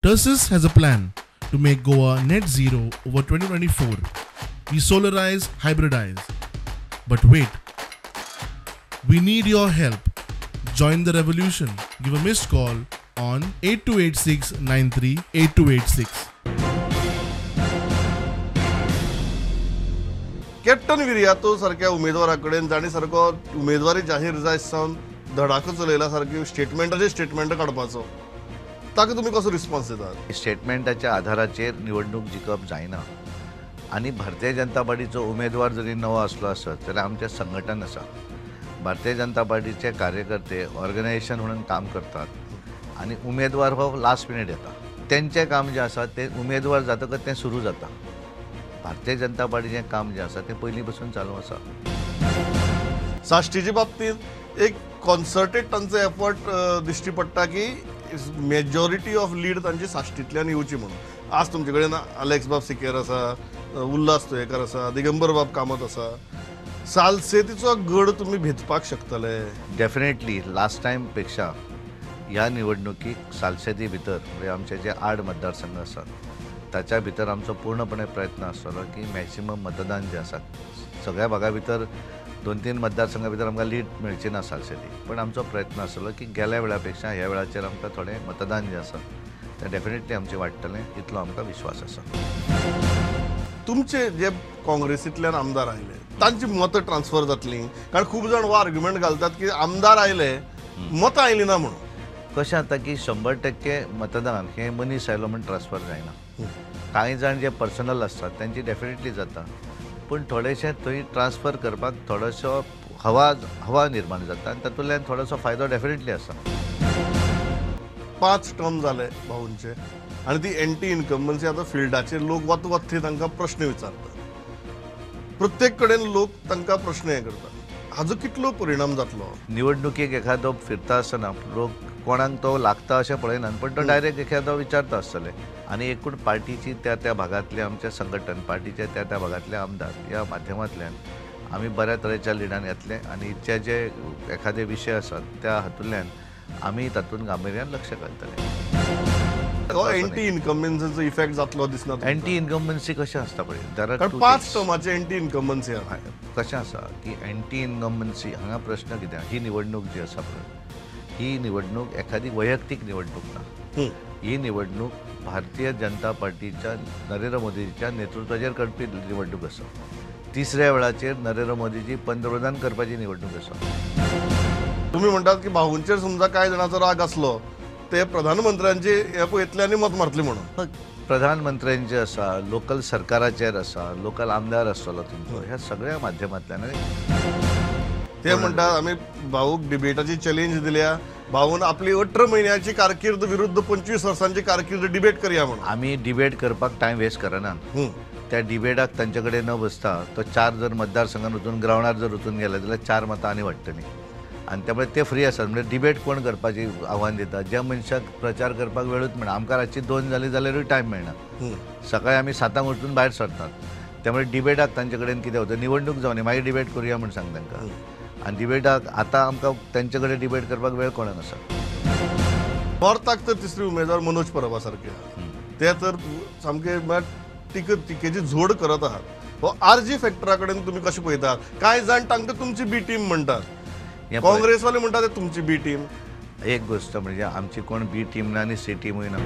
Tersus has a plan to make Goa net zero over 2024. We solarize, hybridize. But wait, we need your help. Join the revolution. Give a missed call on 8286 938286. Captain Viriato सारख्या उमेदवारा कडेन जाणी सारको उमेदवारी जाहीर जायत सावन धडाको चलयला सारकी स्टेटमेंटाचे statement काडपाचो, ताका तुमी कसो रिस्पॉन्स दितात? स्टेटमेंटाच्या आधाराचेर निवडणूक जिखप जायना आनी भारतीय जनता पार्टीचो उमेदवार जरी नवो आसलो आसत जाल्यार आमचें संघटन आसा. भारतीय जनता पार्टीचे कार्यकर्ते ऑर्गनायझेशन म्हणून काम करतात आनी उमेदवार हो लास्ट मिनीट येता. तेंचें काम जें आसा तें उमेदवार जातकच तें सुरू जाता. भारतीय जनता पार्टीचें काम जें आसा तें पयलीं पसून चालू आसा. साश्टीचे बाबतींत एक कॉन्सर्टेड तांचो एफर्ट दिश्टी पडटा की मेजॉरिटी ऑफ लीड तांची साश्टींतल्यान येवची म्हणून. आज तुमचे कडेन अलेक्स बाब सिकेर आसा, उल्हास तुयेकर आसा, दिगंबर बाब कामत आसा. सालसेतीचो गड तुमी भेदपाक शकतले? डेफिनेटली लास्ट टायम पेक्षा ह्या निवडणुकीक सालसेती भितर म्हणजे आमचे जे 8 मतदारसंघ आसात ताच्या भितर आमचो पूर्णपणे प्रयत्न आसतलो की मॅक्सिमम मतदान जें आसा सगळ्या भागा भितर 2-3 मतदारसंघा भितर आमकां लीड मेळची ना सालसेती, पण आमचो प्रयत्न आसतलो की गेल्या वेळा पेक्षा ह्या वेळाचेर आमकां थोडें मतदान जें आसा तें डेफिनेटली आमचें वाडटलें इतलो आमकां विश्वास आसा. तुमचे जे काँग्रेसींतल्यान आमदार आयले तांची मतां ट्रान्सफर जातली? कारण खूब जाण हो आर्ग्युमेंट घालतात की आमदार आयले मतां आयली ना म्हणून. कशें जाता की 100% मतदान हें मनीस आयलो म्हूण ट्रान्सफर जायना. कांय जाण जे पर्सनल आसतात तांची डेफिनेटली जाता, पूण थोडेशें थंय ट्रान्सफर करपाक थोडोसो हवा निर्माण जाता आनी तातूंतल्यान थोडोसो फायदो डेफिनेटली आसा. 5 टर्म जाले भाऊंचे आनी ती एंटी इन्कम्बन्सी आतां फिल्डाचेर लोक वत वत थंय तांकां प्रश्न विचारतात, प्रत्येक कडेन लोक तांकां प्रश्न हें करतात. हाजो कितलो परिणाम जातलो? निवडणुकेक एखादो फिरता आसतना लोक कोणाक तो लागता अशें पळयनात, पण तो डायरेक्ट एखादो विचारता आसतले. आनी एकूण पार्टीची त्या त्या भागांतले आमचें संघटन, पार्टीचे त्या त्या भागांतले आमदार ह्या माध्यमांतल्यान आमी बऱ्या तरेच्या लिडान येतले आनी जे जे एखादे विशय आसात त्या हातूंतल्यान आमी तातूंत गांभिर्यान लक्ष घालतले. एंटी इन्कम्बन्सीचो इफेक्ट जातलो दिसना? एंटी इन्कम्बन्सी कशें आसता पळय, 5 टर्माचे एंटी इन्कम्बन्सी कशें आसा की एंटी इन्कम्बन्सी हांगा प्रश्न कितें, ही निवडणूक जी आसा पळय ही निवडणूक एखादी वैयक्तीक निवडणूक ना. ही निवडणूक भारतीय जनता पार्टीच्या नरेंद्र मोदीच्या नेतृत्वाचेर करपी निवडणूक आसा. तिसऱ्या वेळाचेर नरेंद्र मोदीजी पंतप्रधान करपाची निवडणूक आसा. तुमी म्हणटात की भाऊंचेर समजा कांय जाणांचो राग आसलो ते प्रधानमंत्र्यांचे हे पळयतले आनी मत मारतले म्हणून? प्रधानमंत्र्यांचे आसा, लोकल सरकाराचेर आसा, लोकल आमदार आसतलो तुमचो, ह्या सगळ्या माध्यमांतल्यान. ते म्हणटात आमी भाऊक डिबेटाची चॅलेंज दिल्या, भाऊन आपली 18 म्हयन्याची कारकीर्द विरुद्ध 25 वर्सांची कारकीर्द डिबेट करया म्हणून. आमी डिबेट करपाक टायम वेस्ट करनात. त्या डिबेटाक तांचे कडेन न बसता तो 4 जर मतदारसंघान वचून ग्रावंडार जर वचून गेले जाल्यार 4 मतां आनी वाडटलीं आनी त्यामुळे ते फ्री आसात. म्हणजे डिबेट कोण करपाची आव्हान दिता? ज्या मनशाक प्रचार करपाक वेळूच मेळना. आमकां रातची 2 जाली जाल्यारूय टायम मेळना. सकाळी आमी 7 उठून भायर सरतात. त्यामुळे डिबेटाक तांचे कडेन कितें वता, निवडणूक जावनी मागीर डिबेट करुया म्हूण सांग तांकां. आनी डिबेटाक आतां आमकां तांचे कडेन डिबेट करपाक वेळ कोणाक आसा. नॉर्थाक तर तिसरी उमेदवार मनोज परबा सारके ते तर सामके टिकेची झोड करत आहात. हो आरजी फॅक्टरा कडेन तुमी कशें पळयतात? कांय जाण तांकां तुमची बी टीम म्हणटात, काँग्रेसवाले म्हणटात तुमची बी टीम. एक गोष्ट म्हणजे आमची कोण बी टीम ना आनी सी टीमूय ना.